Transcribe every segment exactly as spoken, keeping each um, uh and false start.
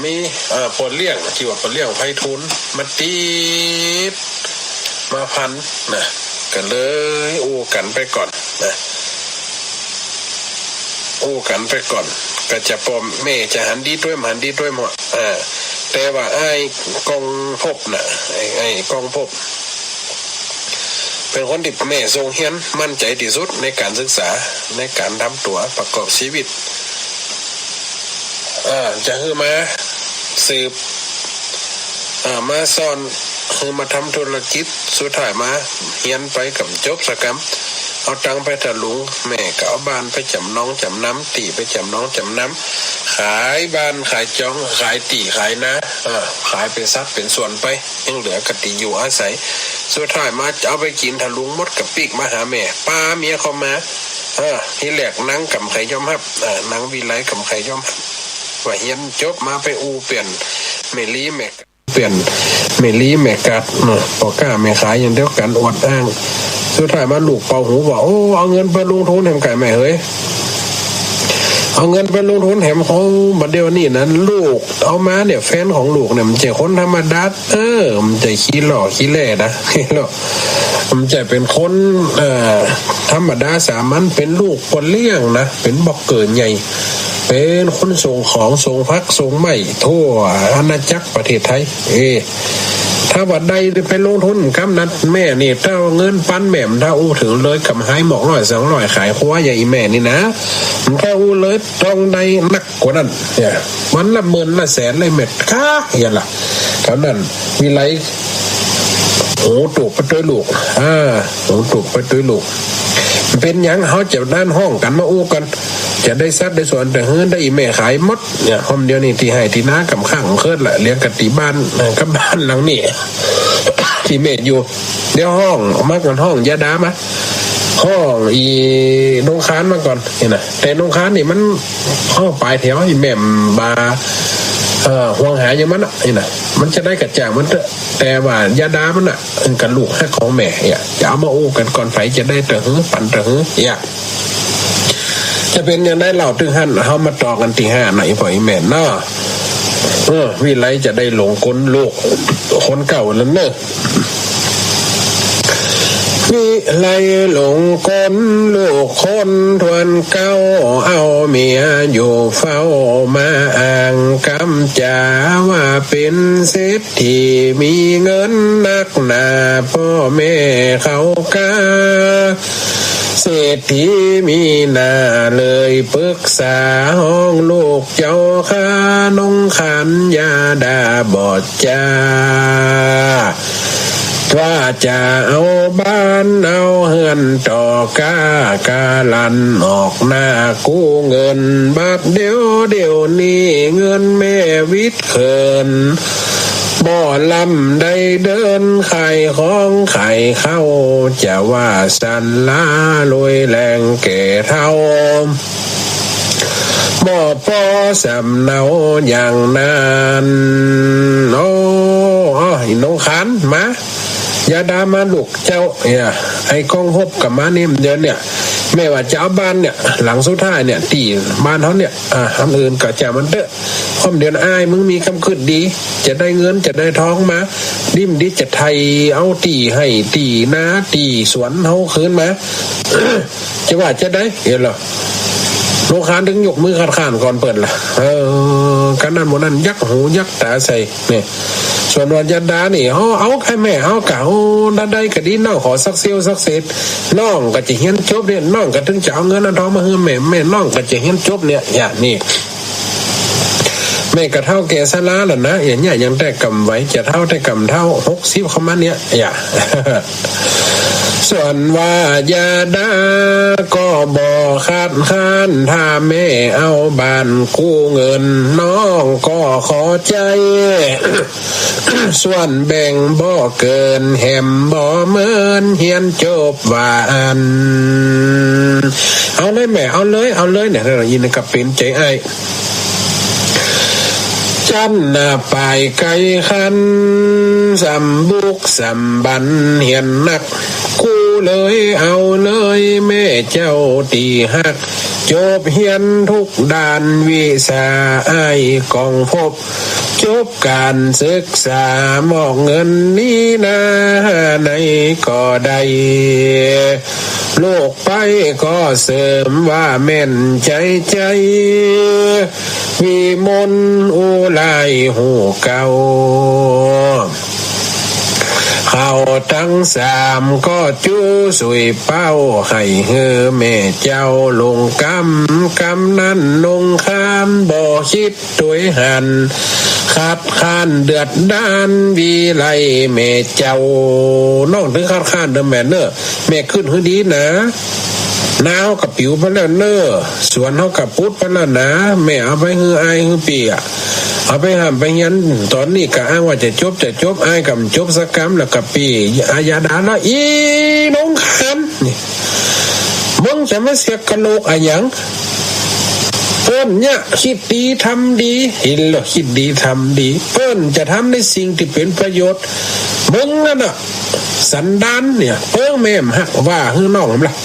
นี่ เอ่อ ป้อเลี้ยง ตี้ว่าป้อเลี้ยงไพฑูรย์ มาติด มาพันนะ ก็เลยอู้กั๋นไปก่อนนะ อู้กั๋นไปก่อน ก็จะป้อแม่จะหันดีตวย บ่หันดีตวยหมด อ่า แต่ว่าอ้ายก้องภพน่ะ อ้าย อ้ายก้องภพ เป๋นคนตี้แม่ส่งเฮียน มั่นใจ๋ตี้สุดในก๋านศึกษา ในก๋านทำตั๋วประกอบชีวิต อ่า จะหื้อมาสืบ อ่า มาสอน หื้อมาทำธุรกิจ สุดท้ายมาเฮียนไปก็บ่จบสักกำ เอาตังค์ไปถลุง แม่ก็เอาบ้านไปจ๋ำนองจ๋ำนำ ตี้ไปจ๋ำนองจ๋ำนำ ขายบ้านขายจอง ขายตี้ขายนา อ่า ขายเป๋นสัดเป๋นส่วนไป ยังเหลือก็ตี้อยู่อาศัย สุดท้ายมาจะเอาไปกิ๋นถลุงหมดก็ปิ๊กมาหาแม่ ปาเมียเข้ามา เออ ทีแรกนางก็บ่ใค่ยอมฮับ เออ นางวิไลก็บ่ใค่ยอมฮับ ว่าเฮียนจบมาไปอู้เป๋นแม่ลี้แม่ เป๋นแม่ลี้แม่กัดเนาะ ป้อก๊าแม่ขายอย่างเดียวกั๋น อวดอ้าง สุดท้ายมาลูกเป่าหูว่า โอ้ เอาเงินไปลงทุนแหมก่าแม่เหย เอาเงินไปลงทุนแหม ของบ่าเดี่ยวนี้นั้น ลูกเอามาเนี่ย แฟนของลูกเนี่ย บ่ใจ้คนธรรมดา เออ บ่ใจ้ขี้หล่อขี้แหล่นะ ขี้หล่อ บ่ใจ้เป๋นคน เอ่อ ธรรมดาสามัญ เป๋นลูกป้อเลี้ยงนะ เป๋นบล็อกเกอร์ใหญ่ เป๋นคนส่งของ ส่งผัก ส่งไม้ทั่วอาณาจักรประเทศไทย เอ ถ้าว่าได้ไปลงทุนกำนั้น แม่นี่ ถ้าเอาเงินปันแม่ ถ้าอู้เถิงเลย ก๋ำหายหมอกร้อยสองร้อย ขายครัวอย่างอีแม่นี่นะ ถ้าอู้เลยต้องได้นักกว่านั้น เนี่ย วันละหมื่นละแสนเลยแม่ ก้า เหียล่ะ เต้านั้น วิไล หูตูบไปตวยลูก อ่า หูตูบไปตวยลูก เป๋นหยัง เฮาจะด้านห้องกั๋นมาอู้กั๋น จะได้สัดได้ส่วน แต่หื้อได้อีแม่ขายหมด เนี่ย หม้อมเดียวนี้ตี้ไฮ่ตี้นาก็บ่ข้างบ่เคิดละ เหลือก็ตี้บ้าน เอ่อ กับบ้านหลังนี้ ตี้แม่อยู่ เดี๋ยวฮ้อง มาก่อน ฮ้องยาดามา ฮ้องอีหนงคานมาก่อน นี่นะ แต่หนงคานนี่มันฮ้องป๋ายแถว อีแม่บ่า เอ่อ ห่วงหาอย่างมันน่ะ นี่นะ มันจะได้ก็จ้างมันเต๊อะ แต่ว่ายาดามันน่ะ เอิ้นกับลูกฮักของแม่ เนี่ย จะเอามาอู้กั๋นก่อน ใผจะได้เตื้อหื้อ ปันเตื้อหื้อ เนี่ย จะเป๋นอย่างใดเล่า ตึงหั้น เฮามาต่อกั๋นตี้ห้าหน่อย พ่ออีแม่เนาะ เออ วิไลจะได้หลงกลลูกคนเก่าแล้วเนอะ วิไลหลงกลลูกคนทวนเก่า เอาเมียอยู่เฝ้ามาอ้างกำจ๋า ว่าเป๋นเศรษฐีมีเงินนักหนา ป้อแม่เขาก้า เศรษฐีมีหน้าเลยปึกษา ฮ้องลูกเจ้าข้า หนงคานยาดาบ่จา ว่าจะเอาบ้านเอาเฮือนต่อก้า ก้าลันออกหน้ากู้เงิน บาดเดี่ยว เดี่ยวนี้เงินแม่วิดเขิน บ่ลำได้เดิน ขายของขายข้าว จะว่าสันลาลุยแรงแก่เฒ่า บ่ปอสำเนาอย่างนั้น โอ้ อ้อ อีหนงคานมา ยาดามาลูกเจ้า เนี่ย ไอ้ก้องภพก็มานี่ เดี๋ยวเนี่ย แม่ว่าจะเอาบ้านเนี่ย หลังสุดท้ายเนี่ย ตี้บ้านเฮาเนี่ย อ่า อันอื่นก็จ้างมันเต๊อะ หม้อมเดียวอ้ายมึงมีกำกึ๊ดดี จะได้เงินจะได้ทองมา ดีบ่ดีจะไถ่เอาตี้ไฮ่ตี้นาตี้สวนเฮาคืนมา จะว่าจะได้ เหียล่ะ หนงคานตึงยกมือคัดค้านก่อนเปิ้นล่ะ เออ กานั้นหมู่นั้นยักหูยักต๋าใส่ เนี่ย ส่วนว่ายาดานี่ เอา เอาใค่แม่ เอาก่า โอ้ ถ้าได้ก็ดี น้องขอสักเสี้ยวสักเศษ น้องก็จะเฮียนจบเนี่ย น้องก็ตึงจะเอาเงินเอาทองมาหื้อแม่ แม่น้องก็จะเฮียนจบเนี่ย อย่างนี้ แม่ก็เฒ่าแก่ซะล้าแล้วนะ อย่างเนี้ยยังแต่ก่ำไหว จะเฒ่าแต่ก่ำเฒ่า หกสิบเข้ามาเนี่ย อย่าง ส่วนว่ายาดาก็บ่คัดค้าน ถ้าแม่เอาบ้านกู้เงิน น้องก็ขอใจ๊ ส่วนแบ่งบ่เกิน แหมบ่เมิน เฮียนจบว่าอั้น เอาเลยแม่ เอาเลย เอาเลยเนี่ย อีนี่ก็เป๋นใจ๋อ้าย จั้นน่ะป๋ายไก๋คัน สำบุกสำบันเฮียนนัก กู้เลยเอาเลยแม่เจ้าตี้ฮัก จบเฮียนทุกด้านวิชา อ้ายก้องพบ จบก๋านศึกษามอกเงินนี้นา ไหนก็ได้ ลูกไปก็เสริมว่าแม่นใจ๋ใจ๋ วิมลอุไรฮู้เก่า เขาตังสามก็จู้สุยเป้า ใค่หื้อแม่เจ้าลงกำ กำนั้นนงคานบ่คิดตวยหัน คัดค้านเดือดด้านวิไลแม่เจ้า น้องตึงคัดค้านเน่อแม่เน่อ แม่กึ๊ดหื้อดีนา นาเฮาก็ปิ๋วไปแล้วเน่อ สวนเฮาก็ปุดไปแล้วนา แม่เอาไปหื้ออ้ายหื้อปี้อะ เอาไปฮ่ำไปเฮียน ต๋อนนี้ก็อ้างว่าจะจบจะจบ อ้ายก็บ่จบสักกำ แล้วก็ปี้ อาญาดาละ อีนงคานนี่ มึงจะมาเสียกะโหลกอะหยัง เปิ้นเนี่ยคิดดีทำดี หันแล้วคิดดีทำดี เปิ้นจะทำในสิ่งตี้เป๋นประโยชน์ มึงนั่นน่ะ สันดานเนี่ย เปิ้งแม่บ่ฮัก ว่าหื้อน้องหั้นละ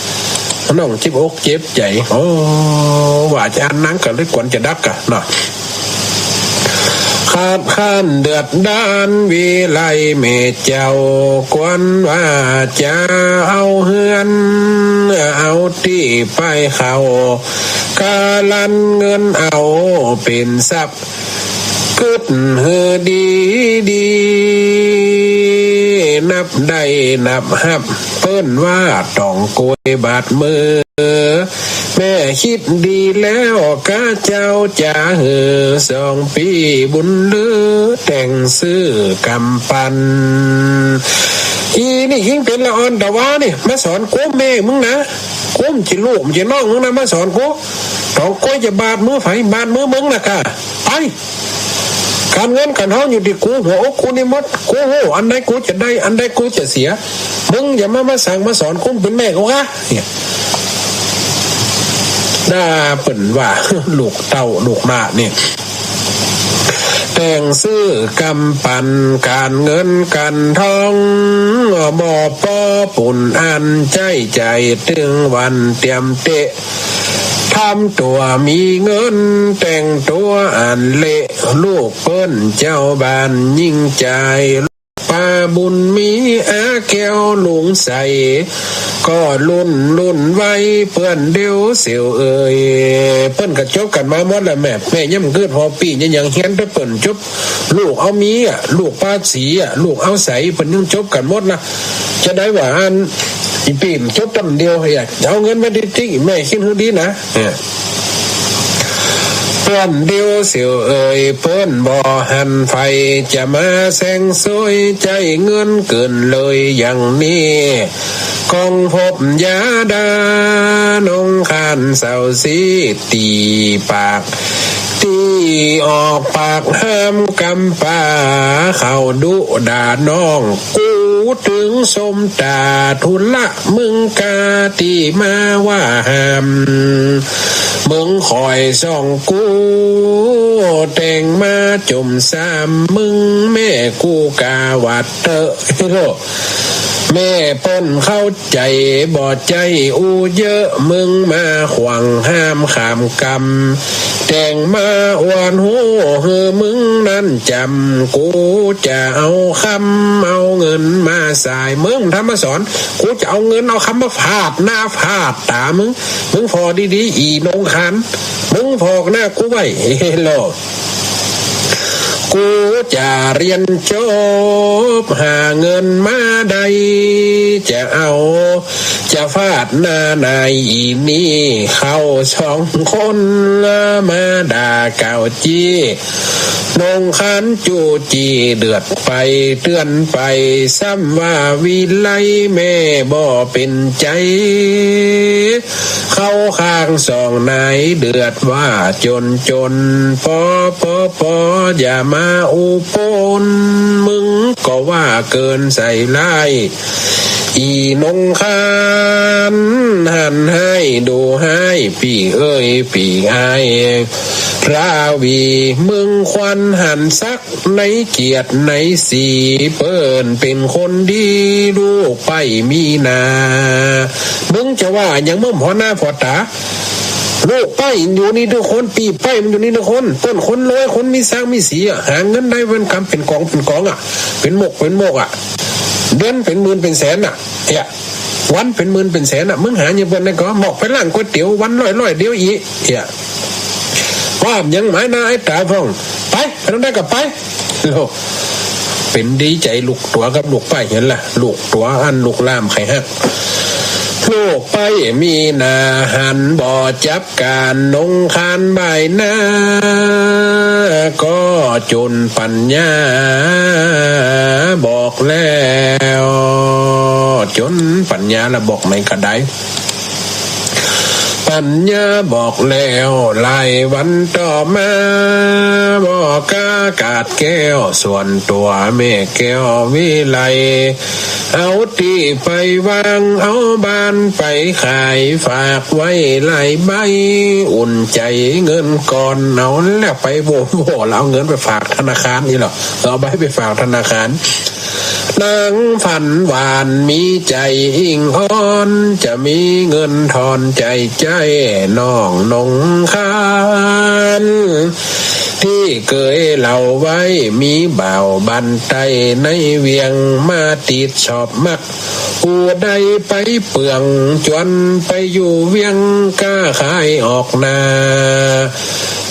น้องเจ็บอกเจ็บใจ๋ โอ้ ว่าจะอันนั้นก็เลยกวนจะดักกะเนาะ คัดค้านเดือดด้านวิไลแม่เจ้า กวนว่าจะเอาเฮือน เอาตี้ไปเข้า กาลันเงินเอาเป๋นทรัพย์ กึ๊ดหื้อดีดี นับได้นับฮับ เปิ้นว่าต้องกวยบาดมือ แม่คิดดีแล้ว กาเจ้าจะหื้อสองปี้บุญลือ แต่งซื้อกำปั่น อีนี่ยิ่งเป๋นละอ่อนตะวานี่ มาสอนกูแม่มึงนะ กูบ่ใจ้ลูกบ่ใจ้น้องมึงนะ มาสอนกู ต้องกวยจะบาดมือใผ บาดมือมึงนะก้า ไป ก๋านเงินก๋านทองอยู่ตี้กู หัวอกกูนี่หมด กูฮู้ อันใดกูจะได้ อันใดกูจะเสีย มึงอย่ามา มาสั่งมาสอนกู เป๋นแม่กูก้า เนี่ย ด่าเปิ้นว่า ลูกเต้าลูกหม้านี่ แต่งซื้อกำปั่น ก๋านเงินก๋านทอง บ่ปอปูนอันใจ๊จ่าย ตึงวันเตียมเต๊ะ ทำตั๋วมีเงิน แต่งตั๋วอันเละ ลูกเปิ้นเจ้าบ้านยิ่งจ่าย ป้าบุญมี อาแก้วลุงใส ก็ลุ่นลุ่นไว เปื้อนเดียวเสียวเอ่ย เปิ้นก็จบกั๋นมาหมดแล้วแม่ แม่ยังบ่กึ๊ดผ่อปี้ยังเฮียน แต่เปิ้นจบ ลูกเอามีอะ ลูกป้าศรีอะ ลูกเอาใส เปิ้นยังจบกั๋นหมดละ จะได้ว่าอัน อีปี้มันจบต้ำเดียว อยากเอาเงินมาติ๊กๆ แม่คิดหื้อดีนะ เนี่ย เปิ้นเดียวเสียวเอ่ย เปิ้นบ่หันใผ จะมาแซงซ้อย ใจ๊เงินเกินเลยอย่างนี้ ก้องพบอย่าด่า นงคานเศร้าสีตี้ปาก ตี้ออกปากห้ามกำปา เขาดุด่าน้อง กูตึงสมต๋า ธุระมึงก้าตี้มาว่าห้าม มึงค่อยส่องกู แต่งมาจ่มซ้ำ มึงแม่กูก้าหวัดเต๊อะ แม่เปิ้นเข้าใจ๋ บ่ใจ้อู้เยอะ มึงมาขวางห้ามข้ามกำ แต่งมาอวดฮู้หื้อมึงนั้นจ๋ำ กูจะเอาคำเอาเงินมาสาย มึงถ้ามาสอน กูจะเอาเงินเอาคำมาฟาดหน้าฟาดต๋ามึง มึงผ่อดีๆ อีนงคาน มึงผ่อหน้ากูไว้ เฮโล กูจะเฮียนจบ หาเงินมาได้ จะเอา จะฟาดหน้านายอีนี่ เข้าสองคนมาด่าเก่าจี้ นงคานจู้จี้เดือดไปเตื้อนไป ซ้ำว่าวิไลแม่บ่เป๋นใจ๋ เข้าข้างสองนายเดือดว่าจ๋นจ๋น ปอ ปอ ปอ อย่ามาอู้ปน มึงก็ว่าเกินใส่ร้าย อีนงคาน หันฮ้ายดูฮ้าย ปี้เอ่ยปี้อ้าย พระวี มึงควรหันสัก ในเกียรติในสี เปิ้นเป๋นคนดี ลูกไปมีหน้า มึงจะว่าหยัง มึงผ่อหน้าผ่อต๋า ลูกใป๊อยู่นี่ตึงคน ปี้ใป๊มันอยู่นี่ตึงคน เปิ้นคนรวย คนมีศักดิ์มีศรีอะ หาเงินได้เป๋นกำเป๋นก๋องเป๋นก๋องอะ เป๋นหมกเป๋นหมกอะ เดือนเป๋นหมื่นเป๋นแสนอะ เหีย วันเป๋นหมื่นเป๋นแสนอะ มึงหาอย่างเปิ้นได้ก่อ หมอกไปล้างก๋วยเตี๋ยววันร้อยๆ เดียวอี้ เหีย ว่ายังหมายหน้าอ้ายต๋าพ่อง ไป ไปตรงใดก็ไป โลก เป๋นดีใจ๋ลูกตั๋วกับลูกใป๊หันละ ลูกตั๋วอันลูกล่ามใค่ฮัก ลูกใป๊มีหน้าหันบ่จับ ก๋านนงคานบ่ายหน้า ก็จ๋นปั๋ญญาบอกแล้ว จ๋นปั๋ญญาละบอกไหมก็ได้ ปั๋ญญาบอกแล้ว หลายวันต่อมา บ่กล้ากาดแก้ว ส่วนตั๋วแม่แก้ววิไล เอาตี้ไปวาง เอาบ้านไปขาย ฝากไว้หลายใบ อุ่นใจ๋เงินก่อน เอาแล้วไปโว้ๆ แล้วเอาเงินไปฝากธนาคารนี่เหรอ เอาใบไปฝากธนาคาร นางฝันหวานมีใจ๋อิ่งอ่อน จะมีเงินทอนใจ๋ใจ๊ น้องนงคาน ตี้เกยเล่าไว้ มีบ่าวบ้านใต้ในเวียง มาติดชอบมัก ผู้ใดไปเปื้อง จวนไปอยู่เวียง ก้าขายออกนา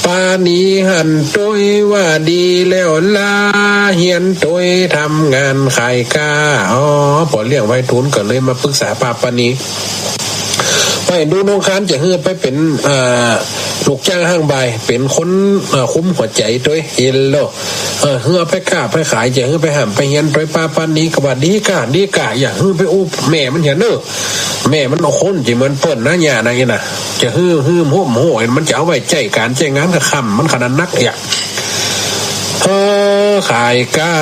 ปาณีหันตวยว่าดีแล้วลา เฮียนตวยทำงานขายก้า อ๋อ ป้อเลี้ยงไพฑูรย์ก็เลยมาปรึกษาป้าปาณี ว่าเห็นดูนงคานจะหื้อไปเป๋น เอ่อ ลูกจ้างห้างบ่าย เป๋นคน เอ่อ คุมหัวใจ๋ตวย เห็นแล้ว เออ หื้อเอาไปก้าไปขาย จะหื้อไปฮ่ำไปเฮียนตวย ป้าปาณีก็ว่าดีก้า ดีก้า อย่าหื้อไปอู้แม่มันเหียเน่อ แม่มันเอาคนจะเหมือนเปิ้นนะ เนี่ยนะ เนี่ยนะ จะหื้อ หื้อโฮ่มโฮ่ มันจะเอาไว้ใจ๊ก๋านใจ๊งานก็ค่ำมันขนาดนัก เนี่ย เออ ขายก้า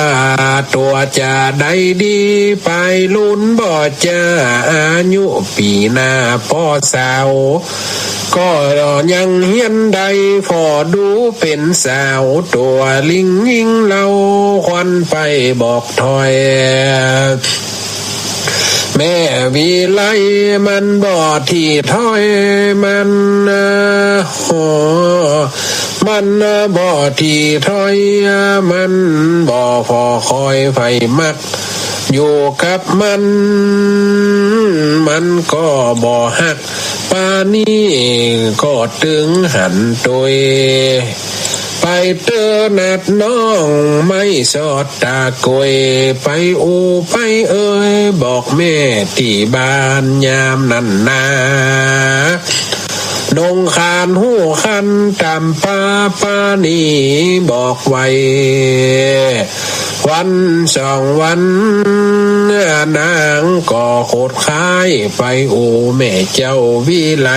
ตั๋วจะได้ดี ปายลุนบ่จะอายุปี๋หน้าป้อสาว ก็ยังเฮียนได้ ผ่อดูเป๋นสาว ตั๋วลิงยิงเลา ควันไปบอกถอย แม่วิไลมันบ่ถี่ถ้อย มัน โอ้ มันบ่ถี่ถ้อย มันบ่ผ่อคอยใผมัก อยู่กับมัน มันก็บ่ฮัก ปาณีก็ตึงหันตวย ไปเตอนัดน้อง ไม่สอดตากวย ไปอู้ไปเอ่ย บอกแม่ตี้บ้านยามนั้นนา นงคานฮู้คันต๋ามป้าปาณีบอกไว้ วันสองวัน นางก็ขดค้ายไปอู้แม่เจ้าวิไล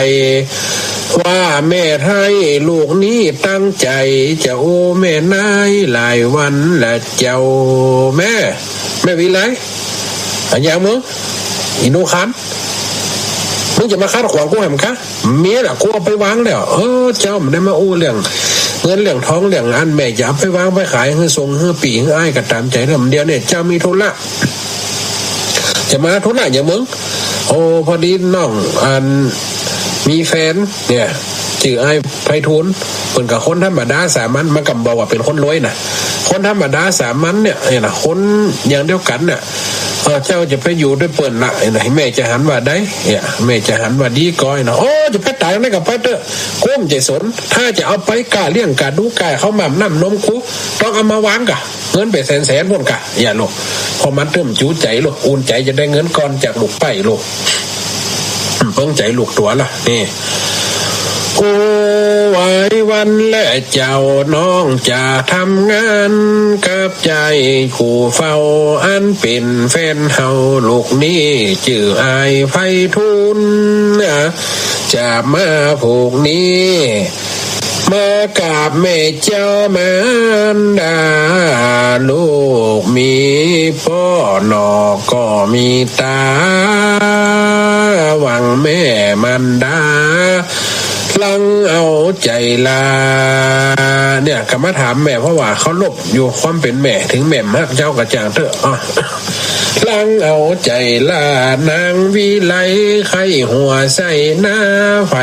ว่าแม่ไท้ลูกนี้ตั้งใจ๋ จะอู้แม่นายหลายวันละเจ้า แม่ แม่วิไล อะหยังมึง อีหนูคาน มึงจะมาขัดขวางกูแหมกะ เมียน่ะกูเอาไปวางแล้ว เออ เจ้าบ่ได้มาอู้เรื่องเงินเรื่องทองเรื่องอัน แม่จะเอาไปวางไปขาย หื้อส่งหื้อปี้หื้ออ้ายก็ต๋ามใจ๋เด้อ เดี๋ยวนี้เจ้ามีธุระ จะมาธุระหยังมึง โอ้ พอดีน้องอันมีแฟนเนี่ย จื้ออ้ายไพฑูรย์ เปิ้นก็คนธรรมดาสามัญ มันก็บ่ว่าเป๋นคนรวยนะ คนธรรมดาสามัญเนี่ย เนี่ยนะ คนอย่างเดียวกั๋นน่ะ เออ เจ้าจะไปอยู่ตวยเปิ้นละ เนี่ยนะ แม่จะหันว่าใด เนี่ย แม่จะหันว่าดีก่อ เนี่ยนะ โอ้ จะไปต๋ายตรงไหนก็ไปเต๊อะ กูบ่ใจ้สน ถ้าจะเอาไปก้าเลี้ยงก้าดูก้า เขาม่ำน้ำนมกู ต้องเอามาวางกะ เงินเป๋นแสนๆ ปู้นกะ เนี่ยลูก เพราะมันตึงจู๋ใจ๋ลูก อุ่นใจ๋จะได้เงินก่อนจากลูกใป๊ลูก เปิ้งใจ๋ลูกตั๋วละ นี่ อู้ หลายวันและเจ้า น้องจะทำงานกับใจ๊ผู้เฝ้า อันเป๋นแฟนเฮา ลูกนี้จื้ออ้ายไพฑูรย์ จะมาผูกนี้ มากราบแม่เจ้ามารดา ลูกมีป้อหนอก็มีต๋า หวังแม่มารดา ลังเอาใจ๋ลา เนี่ย ก็มาถามแม่ เพราะว่าเคารพอยู่ความเป๋นแม่ เถิงแม่บ่ฮักเจ้าก็จ่างเต๊อะ อ๋อ ลังเอาใจ๋ลา นางวิไลไข้หัวใส่หน้าไผ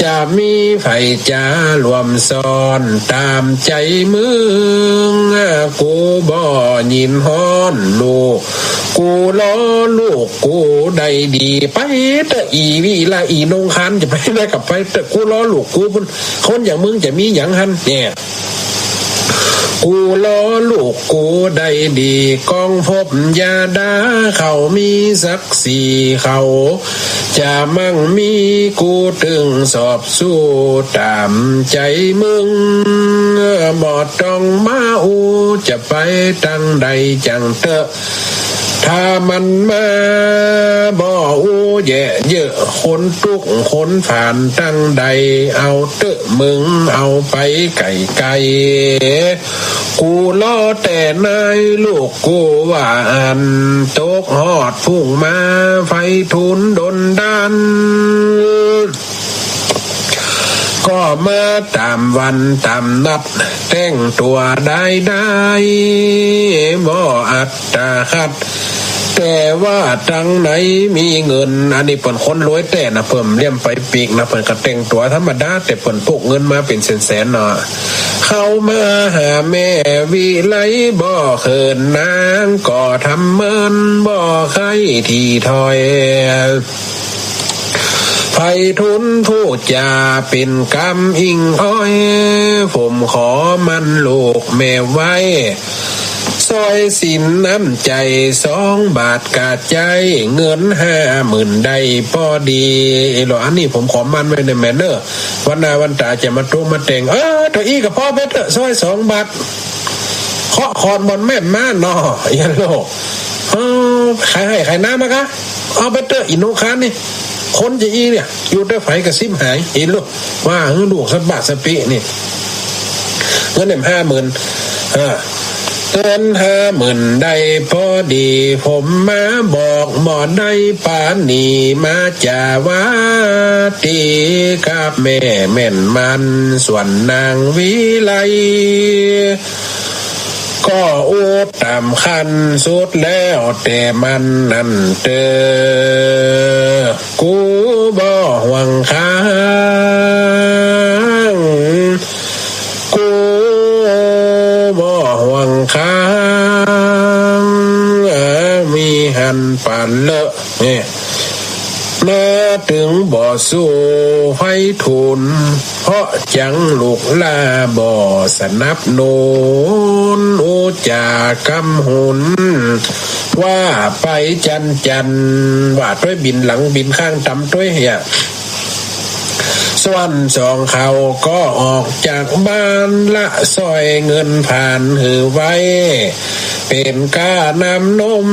จะมีใผจ๋าร่วมซ้อนต๋ามใจ๋มึง กูบ่ยินฮ้อนลูก กูรอลูกกูได้ดี ไปเต๊อะ อี่วิไล อี่นงคาน จะไปไหนก็ไปเต๊อะ กูรอลูกกูปู้น คนอย่างมึงจะมีหยังหั้นเนี่ย กูรอลูกกูได้ดี กองภพอย่าด่า เขามีศักดิ์ศรี เขาจะมั่งมี กูตึงสอบสู้ต๋ามใจ๋มึง บ่ต้องมาอู้ จะไปตังใดจังเต๊อะ ถ้ามันมาบ่อู้แยะเยอะ คนตุ๊กข์คนผ่านตังใด เอาเต๊อะมึง เอาไปไก๋ๆ กูรอแต่นายลูกกูว่าอั้น ตกฮอดพุ่งมา ไพฑูรย์ดลดาน ก็มาต๋ามวันต๋ามนัด แต่งตั๋วได้ได้ บ่อัตตาขัด แต่ว่าตังในมีเงิน อันนี้เปิ้นคนรวยแต๊นะ เปิ้นเลี่ยมไปปีกนะ เปิ้นก็แต่งตั๋วธรรมดา แต่เปิ้นพกเงินมาเป๋นแสนๆ เนาะ เข้ามาหาแม่วิไลบ่เขิน นางก็ทำเมินบ่ใค่ถี่ถ้อย ไพฑูรย์พูดจ๋าเป๋นกำอิงอ้อย ผมขอมันลูกแม่ไว้ ซอยสินน้ำใจ๋สองบาทกะใจ๊ เงินห้าหมื่นได้ปอดี เออ อันนี้ผมขอมันไว้เน่อแม่เน่อ วันหน้าวันต๋าจะมาตุ๊มาแต่ง เออ เต้าอี้ก็ปอไปเต๊อะ ซอยสองบาท เคาะขอดบ่อนแม่นมาเนาะ เอียนโลก เออ ขายไฮ่ขายนามาก่ะ เอาไปเต๊อะ อี่นงคานนี่ คนจะอี้เนี่ย อยู่แต่ใผก็ซิบหาย เอียนโลก ว่าหื้อลูกสะบะสะปินี่ เงินแหมห้าหมื่น เออ เงินห้าหมื่นได้ปอดี ผมมาบอกบ่ได้ปานี มาจ๋าว่าตี้กับแม่แม่นมัน ส่วนนางวิไล ก็อู้ต๋ามขั้นสุดแล้วแต่มันนั่นเต๊อะ กูบ่ห่วงข้าง กูบ่ห่วงข้าง มีหั้นปานเลอะ เนี่ย มาตึงบ่สู้ไพฑูรย์ เพราะจังลูกหล้าบ่สนับหนุน อู้จ๋ากำหุน ว่าไปจันจัน ว่าตวยบินหลังบินข้างต๋ามตวยเหีย ส่วนสองเขาก็ออกจากบ้านละ สร้อยเงินผ่านหื้อไว้ เป๋นก้านำนม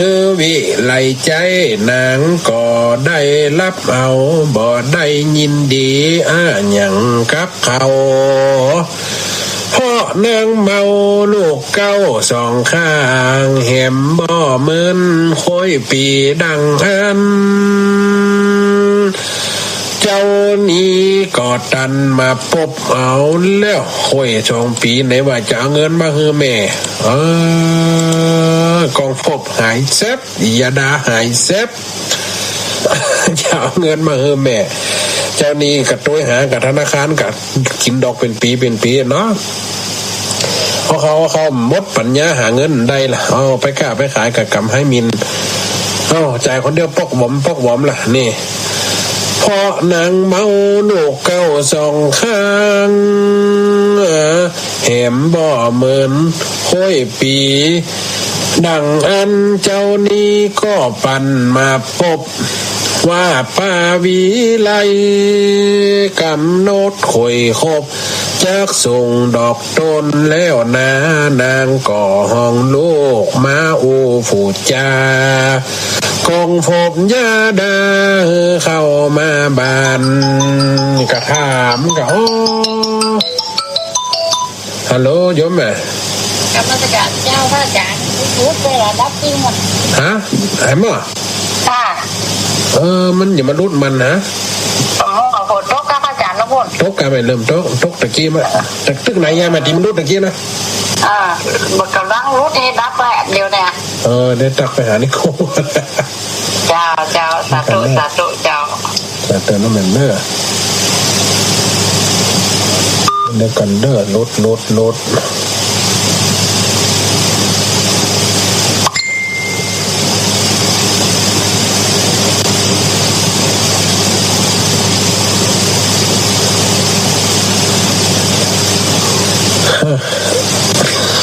หื้อวิไลใจ๊ นางก็ได้รับเอา บ่ได้ยินดีอะหยังกับเขา เพราะนางเมาลูกเก๊าสองข้าง แหมบ่เมินโค้ยปี๋ดังอั้น เจ้านี้ก็ตันมาปบเอาแล้ว โค้ยสองปี๋ ไหนว่าจะเอาเงินมาหื้อแม่ เออ กองภพหายแซบ อย่าด่าหายแซบ จะเอาเงินมาหื้อแม่ เจ้านี้ก็ตวยหากับธนาคาร ก็กิ๋นดอกเป๋นปี๋เป๋นปี๋เนาะ เพราะเขา เขาหมดปัญญาหาเงินได้ละ เอาไปก้าไปขายก็ก๋ำหายหมิ่น เอาจ่ายคนเดียวปอกหวอมปอกหวอมละนี่ เพราะนางเมาลูกเก๊าสองข้าง แหมบ่เมินโค้ยปี๋ ดังอั้นเจ้านี้ก็ปันมาปบ ว่าป้าวิไลกำหนดโค้ยครบ จักส่งดอกต้นแล้วนา นางก็ฮ้องลูกมาอู้ผู้จ๋า กองภพอย่าด่าเข้ามาบ้าน ก็ถามก็ โอ้ ฮัลโหล โยมแม่ กำลังจะกราบเจ้าพระอาจารย์ พูดไปแล้วดับเครื่องหมด ฮะ หายหมด ค่ะ เออ มันอย่ามารุดมันนะ อ๋อ ฝนตกค่ะพระอาจารย์นะพ่น ตกกะไม่เริ่มตก ตกตะกี้มา แต่ตึกไหนยายมาตีมันรุดตะกี้นะ อ่า มันกำลังรุดให้ดับแหละเดี๋ยวเนี่ย เออ เดี๋ยวตักไปหานิโค เจ้า เจ้า สาธุ สาธุ เจ้า สาธุนะแม่เนอะ เดี๋ยวก่อนเด้อ หลุด หลุด หลุด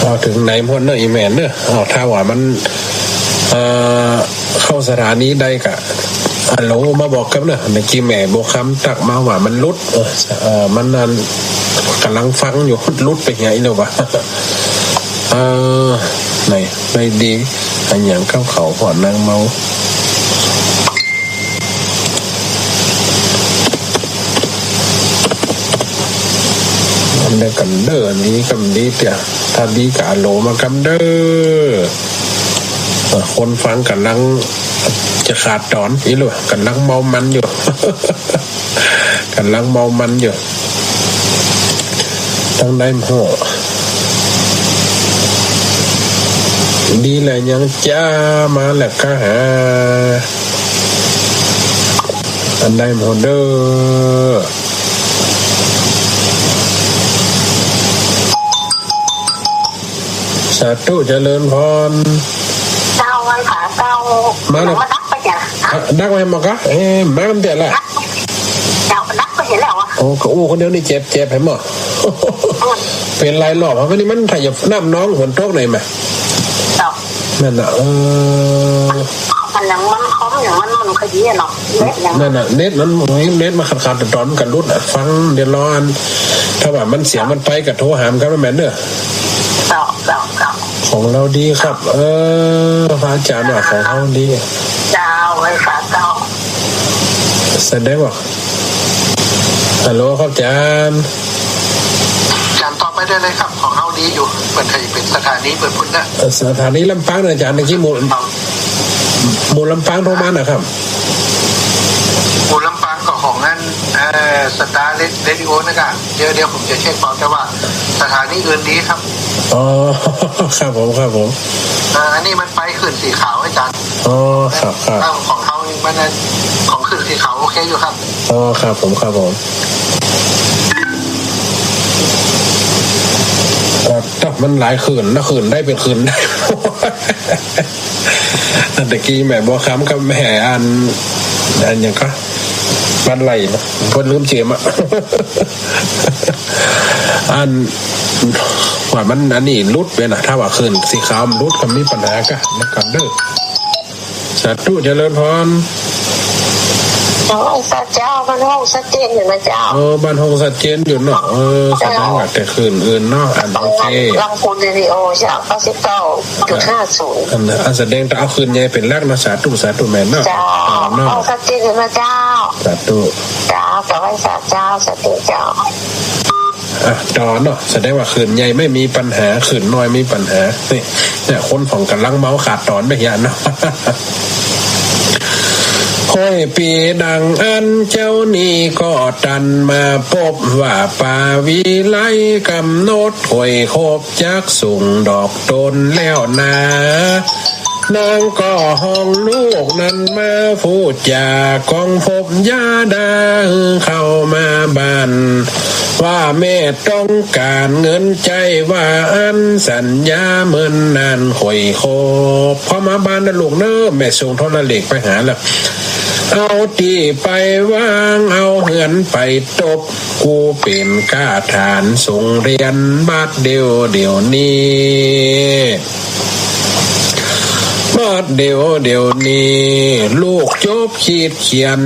เอาเถิงไหนหมดเนอะ อีแม่เนอะ เอา ถ้าว่ามัน เอ่อ เข้าสถานีใดก็ ฮัลโหล มาบอกกำเนอะ เมื่อกี้แม่บัวคำตักมาว่ามันหลุด เออ เอ่อ มันนั่น ก่ำลังฟังอยู่ หลุดไปไงเนอะวะ เอ่อ ไหน ไหนดี อะหยังกับเขา พ่อนางเมา อันใดก่อนเด้อ อันนี้ก็ดีเตี้ย ถ้าดีก็ฮัลโหลมากำเด้อ เอ่อ คนฟังก่ำลังจะขาดต๋อน อีหลัวก่ำลังเมามันอยู่ ก่ำลังเมามันอยู่ ตังใดบ่ฮู้ ดีแหละยังจ้า มาแล้วก็หา อันใดบ่ฮู้เด้อ สาธุเจริญพร เจ้า ไหว้สาเจ้า มาแล้ว มาดักไปจ้ะ อ่ะ ดักไว้หมดกะ เอ๊ะ มากันเตี้ยละ เจ้า ดักไปเห็นแล้วอ่ะ โอ้ ก็อู้คนเดียวนี่เจ็บ เจ็บเห็นบ่ อืม เป็นหลายรอบ เพราะว่านี่มันถ้าอย่าน้ำน้องฝนตกหน่อยมา เจ้า นั่นน่ะ เออ มันยังมันคอมอย่างมัน มันขยี้อะเนาะ เน็ตยัง นั่นน่ะ เน็ตมัน เน็ตมันขาดๆ ต๋อนๆ มันก็หลุดอะ ฟังเดี๋ยวรออัน ถ้าว่ามันเสียงมันไปก็โทรหามันก็แม่นเด้อ เจ้า เจ้า เจ้า ของเฮาดีครับ เออ พระอาจารย์ว่าของเฮาดี เจ้า ไหว้สาเจ้า แสดงว่า ฮัลโหลครับอาจารย์ อาจารย์ตอบไปได้เลยครับ ของเฮาดีอยู่ เปิ้นไทยเป็นสถานีเปิ้นพุ้นนะ เอ่อ สถานีลำปางนะอาจารย์ เมื่อกี้หมู่ เอา หมู่ลำปางโทรมานะครับ หมู่ลำปางก็ของอัน เอ่อ สตาร์เรดิโอนะครับ เดี๋ยว เดี๋ยวผมจะเช็คก่อน แต่ว่าสถานีอื่นดีครับ อ๋อ ครับผม ครับผม อ่า อันนี้มันไปคลื่นสีขาวอาจารย์ อ๋อ ครับ ครับ ของเฮานี่มัน ของคลื่นสีขาวโอเคอยู่ครับ อ๋อ ครับผม ครับผม ครับ แต่มันหลายคลื่นนะ คลื่นใดเป็นคลื่นใด อันตะกี้แม่บัวคำกับแม่อัน อันหยังก็ บ้านไร่นะ เปิ้นลืมจื้อมา อัน ว่ามันอันนี้หลุดไปนะ ถ้าว่าคลื่นสีขาวมันหลุดก็มีปัญหากะ ในกันเด้อ สาธุเจริญพร โอ้ย สาเจ้า บ้านห้องชัดเจนอยู่นะเจ้า เออ บ้านห้องชัดเจนอยู่เนาะ เออ แสดงว่าแต่คลื่นอื่นเนาะ อัน โอเค ลำพูนเรดิโอเจ้า เก้าสิบเก้าจุดห้าศูนย์ อันนั้น อันแสดงแต่เอาคลื่นใหญ่เป็นหลักนะ สาธุ สาธุแม่เนาะ เจ้า เนาะ ห้องชัดเจนอยู่นะเจ้า สาธุ เจ้า ขอไหว้สาเจ้า สาธุเจ้า อ่ะ ต่อเนาะ แสดงว่าคลื่นใหญ่ไม่มีปัญหา คลื่นน้อยมีปัญหา นี่ เนี่ย คนของกำลังเมาขาดต๋อนไปเหียเนาะ ห้อยปี๋ดังอั้นเจ้านี้ก็ตันมาปบว่าป๋าวิไลกำหนดห้อยคบจักสุงดอกต๋นแล้วนา นางก็ฮ้องลูกนั้นมา ผู้จ๋ากองพบยาดาเข้ามาบ้าน ว่าแม่ต้องก๋านเงินใจ๊ ว่าอั้นสัญญาเมินนานห้อยคบ พอมาบ้านนะลูกเนอะ แม่ส่งโทรเลขไปหาแล้ว เอาตี้ไปวาง เอาเฮือนไปตบ กูเป๋นก้าฐานส่งเฮียน บาดเดี่ยวเดี๋ยวนี้ บาดเดี่ยวเดี๋ยวนี้ ลูกจบขีดเขียน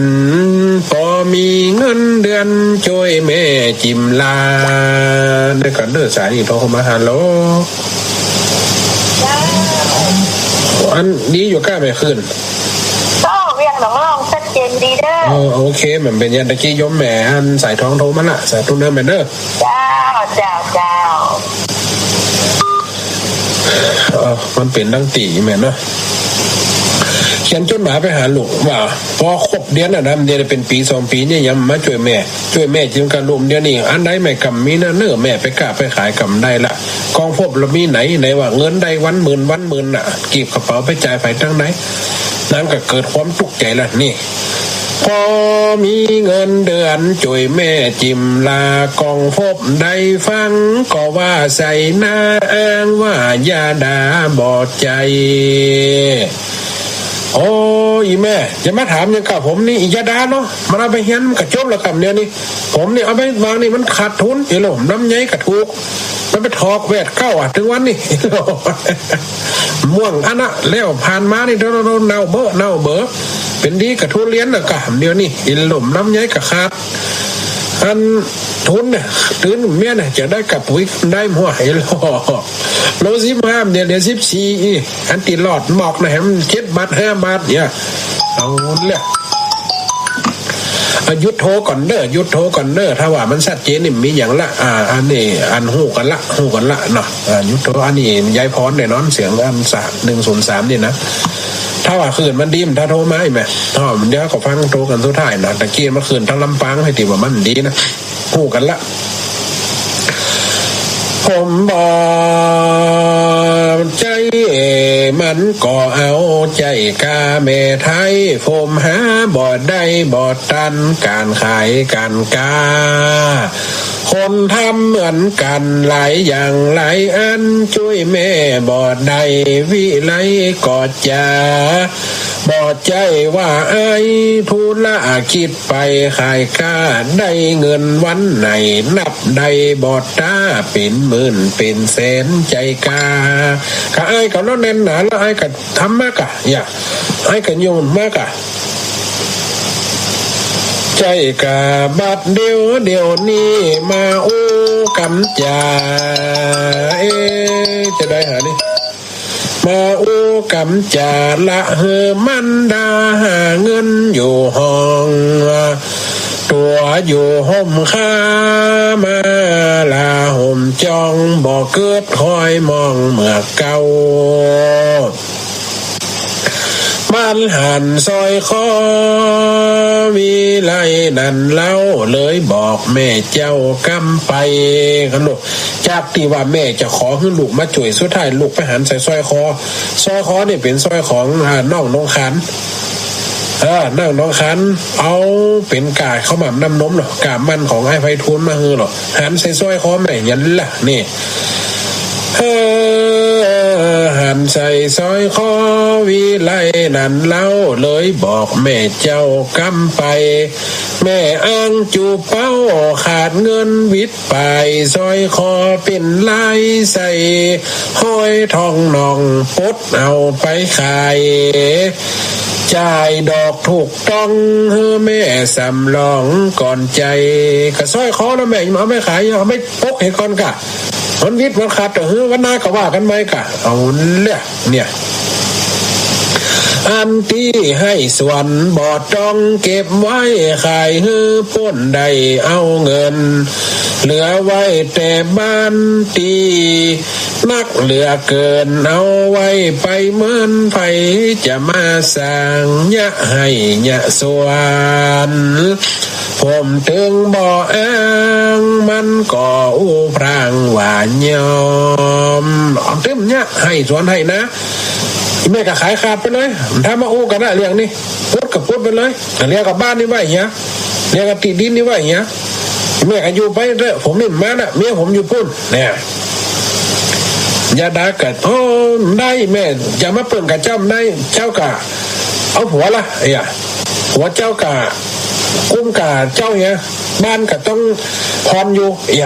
ปอมีเงินเดือนจ้วยแม่จิมลา เดี๋ยวก่อนเด้อ สายนี้โทรเข้ามา ฮัลโหล อันนี้อยู่ก้าแม่คลื่น ก็เวียงหนองล่องชัดเจนดีเด้อ เออ โอเค มันเป๋นอย่างตะกี้โยมแม่อันสายทองโทรมาละ สาธุเนอะแม่เนอะ เจ้า เจ้า เจ้า เออ มันเป๋นดังตี้แม่เนอะ เขียนจดหมายไปหาลูกว่า ปอครบเดือนน่ะนะ เดี๋ยวเป๋นปี๋สองปี๋เนี่ยยังมาจ้วยแม่ จ้วยแม่จิมกะลุม เดี๋ยวนี้อันใดแม่กำมีนะเนอะ แม่ไปก้าไปขายกำได้ละ กองพบละมีไหน ไหนว่าเงินได้วันหมื่นวันหมื่นน่ะ กีบกระเป๋าไปจ่ายไปตังไหน นางก็เกิดความตุ๊กใจละนี่ พอมีเงินเดือนจ้วยแม่จิมลา ก่องพบได้ฟังก็ว่าใส่หน้า อ้างว่ายาดาบ่ใจ้ โอ้ อี่แม่ จะมาถามหยังก้า ผมนี่ อี่ยาดาเนาะ มันเอาไปเฮียนมันก็จบแล้วก้า เดี๋ยวนี้ ผมนี่เอาไปวางนี่มันขาดทุน เอ้ย ลมน้ำใยก็ถูก มันไปถอกแวดเก๊าอะ เถิงวันนี้ ม่วงอันนะ แล้วผ่านมานี่ เน่าเบ้อ เน่าเบ้อ เป๋นดีกับทุเรียนนะก้า เดี๋ยวนี้ เอ้ย ลมน้ำใยก็ขาด อันทุนเนี่ย ตื่นเมียเนี่ย จะได้กับปุ๋ยได้หัว เอ้ย โลสิบห้า เดี๋ยว เดี๋ยวสิบสี่อี้ อันตี้หลอดหมอกนะ แหมเจ็ดบาท ห้าบาทเนี่ย เอาละ อ่ะ หยุดโทรก่อนเน่อ หยุดโทรก่อนเน่อ ถ้าว่ามันชัดเจนนี่มีหยังละ อ่า อันนี้ อันฮู้กั๋นละ ฮู้กั๋นละเนาะ อ่า หยุดโทร อันนี้ยายพรแน่นอน เสียงอันสาม หนึ่งศูนย์สาม นี่นะ ถ้าว่าคลื่นมันดีมันถ้าโทรมาอีกแม่ ถ้าว่ามันเดี๋ยวก็ฟังโทรกั๋นสุดท้ายนะ ตะกี้มันคลื่นทางลำปาง หื้อตี้ว่ามันดีนะ ฮู้กั๋นละ ผมบ่ใจ้ มันก็เอาใจ้ก้าแม่ไทย ผมหาบ่ได้บ่ตัน ก๋านขายก๋านก๊า คนทำเหมือนกั๋นหลายอย่างหลายอัน จ้วยแม่บ่ได้วิไลก็จะ บ่ใจ้ว่าอ้ายธุรกิจไปขายก๊า ได้เงินวันไหนนับได้บ่ต๋า เป๋นหมื่นเป๋นแสนใจ้ก้า ก็อ้ายก็ลดแน่นหนา แล้วอ้ายก็ทำมาก้า อย่า อ้ายก็ยุ่งมาก้า ใจ้ก้า บัดเดี๋ยว เดี๋ยวนี้มาอู้กำจ๋า เอ๊ะ จะได้หานี่ มาอู้กำจ๋าละ หื้อมันดาหาเงินอยู่ห้อง ตั๋วอยู่ฮ่มคา มาละห่มจอง บ่เกิดคอยมองเมื่อเก่า มันหันสร้อยคอวิไลนั้นเล่า เลยบอกแม่เจ้ากำไป ครับลูก จากตี้ว่าแม่จะขอหื้อลูกมาจ้วย สุดท้ายลูกไปหันใส่สร้อยคอ สร้อยคอนี่เป๋นสร้อยของ อ่า น้องหนองคาน เออ น้องหนองคาน เอาเป๋นก้าข้าวหม่ำน้ำนมเนาะ ก้ามันของอ้ายไพฑูรย์มาหื้อเนาะ หันใส่สร้อยคอแม่หยังละนี่ เออ หันใส่สร้อยคอวิไลนั้นเล่า เลยบอกแม่เจ้ากำไป แม่อังจูเป้าขาดเงินวิด ปายสร้อยคอเป๋นลายใส่ห้อยทองน้อง ปดเอาไปขาย จ่ายดอกถูกต้อง หื้อแม่สำรองก่อนใจ้ ก็สร้อยคอแล้วแม่เอาไปขาย เอาไปปกหื้อก่อนก้า มันวิดมันขาดก็หื้อวันหน้าก็ว่ากั๋นใหม่ก้า เอาละ เนี่ย อันตี้ไฮ่สวนบ่ต้องเก็บไว้ขาย หื้อป้นได้เอาเงิน เหลือไว้แต่บ้านตี้นักเหลือเกิน เอาไว้ไปเมิน ใผจะมาสร้างเยียะไฮ่เยียะสวน ผมตึงบ่อ้าง มันก็อู้พร่างว่ายอม ตึมเยียะไฮ่สวนไฮ่นา แม่ก็ขายขาดไปเลย ถ้ามาอู้กั๋นนะเรื่องนี้ ปุ๊ดก็ปุ๊ดไปเลย เลี้ยงกับบ้านนี่ไว้เหีย เลี้ยงกับตี้ดินนี่ไว้เหีย แม่ก็อยู่ไปเต๊อะ ผมนี่มาละ เมียผมอยู่ปู๊น เนี่ย ยาดาก็ โอ้ ได้ แม่จะมาเปิ้งกับเจ้าได้ เจ้าก็เอาผัวละ เอ้ย ผัวเจ้าก็กุมกับเจ้าเหีย บ้านก็ต้องผ่อนอยู่ เอ้ย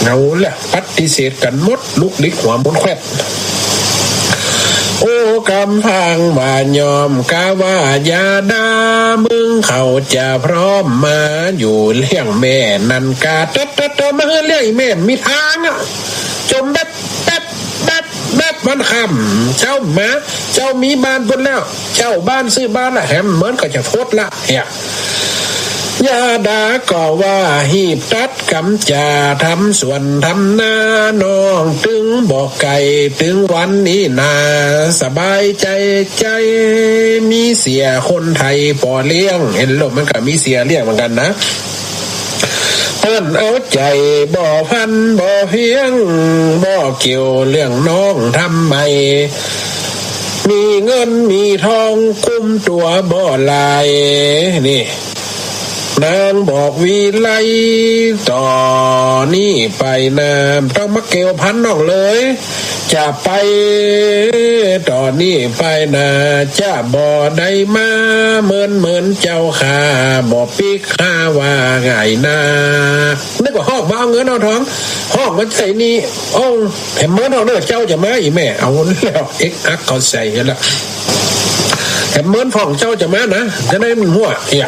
เอาละ ปฏิเสธกั๋นหมด ลุกลิกหัวหมุนแคว็ด โอ้ กำพร้างว่ายอม กาว่ายาดา มึงเขาจะพร้อมมาอยู่เลี้ยงแม่นั้นกา เต๊อะเต๊อะเต๊อะ มาหื้อเลี้ยงอีแม่ มีตางค์อะ จมแบ๊บแบ๊บแบ๊บแบ๊บ วันค่ำเจ้ามา เจ้ามีบ้านปู๊นแล้ว เจ้าบ้านซื้อบ้านละ แหมเหมือนก็จะฟดละ เอ้ย ยาดาก็ว่า หีบตัดกำจ๋า ทำสวนทำนา น้องตึงบ่ไก๋ ตึงวันนี้นา สบายใจ๋ใจ๋ มีเสียคนไทยปอเลี้ยง เห็นลมมันก็มีเสียเลี้ยงเหมือนกั๋นนะ เปิ้นเอาใจ๋บ่พันบ่เพียง บ่เกี่ยวเรื่องน้องทำไม มีเงินมีทองกุ้มตั๋วบ่หลาย นี่ นางบอกวิไล ต่อนี้ไปนา บ่ต้องมาเกี่ยวพันน้องเลย จะไป ต่อนี้ไปนา จะบ่ได้มาเมินเมินเจ้าข้า บ่ปิ๊กข้าว่าไงนา นึกว่าฮ้องมาเอาเงินเอาทอง ฮ้องมาใจ๊หนี้ โอ้ แหมเมินฮ้องเน่อ เจ้าจะมา อี่แม่ เอาแล้ว เอ็กอักเข้าใจ๋หั้นละ แหมเมินฮ้องเจ้าจะมานะ จะได้มันหัว เหีย